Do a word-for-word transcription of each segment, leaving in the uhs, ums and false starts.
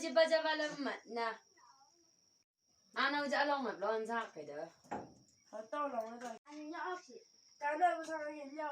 Jiba jaba lam mat na. Ana uja along map lon sa kai da. Hata long da. Ani ya aksi. Kana ba sa ya ya.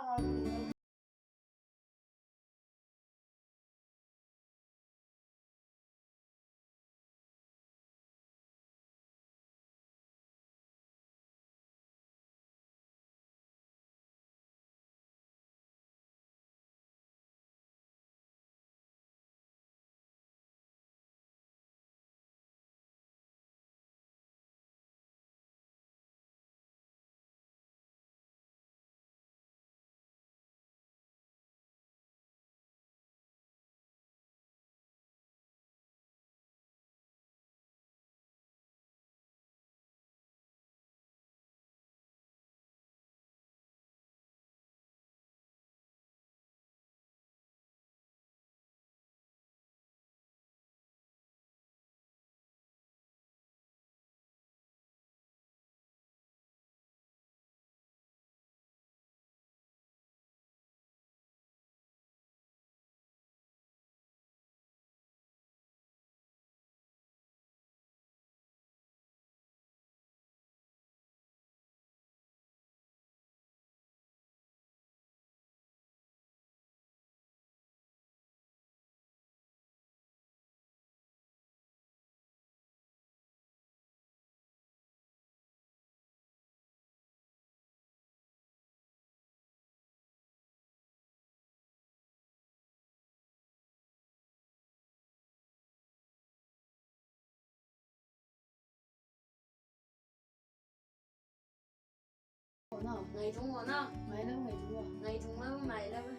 Ngai tung o na. Ngai tung, ngai tung o. Ngai tung ma, ngai tung.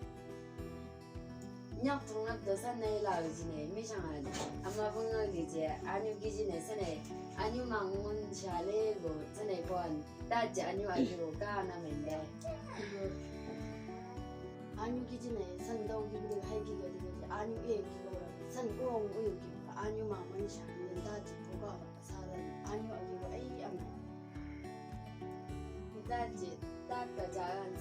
Nyok tung nap dosa nai lau jine, mi sanga. Ama bunga gije, anyu gijine sene, anyu mangun shale go, sene pon. Daji anyu agi go ka na mende. Anyu gijine, san dau gi bulu hai gi gadi gadi, anyu e gi go, san gong u gi, anyu mangun shale, daji buka. Saran anyu agi wa ai ama. Daji, taka jaran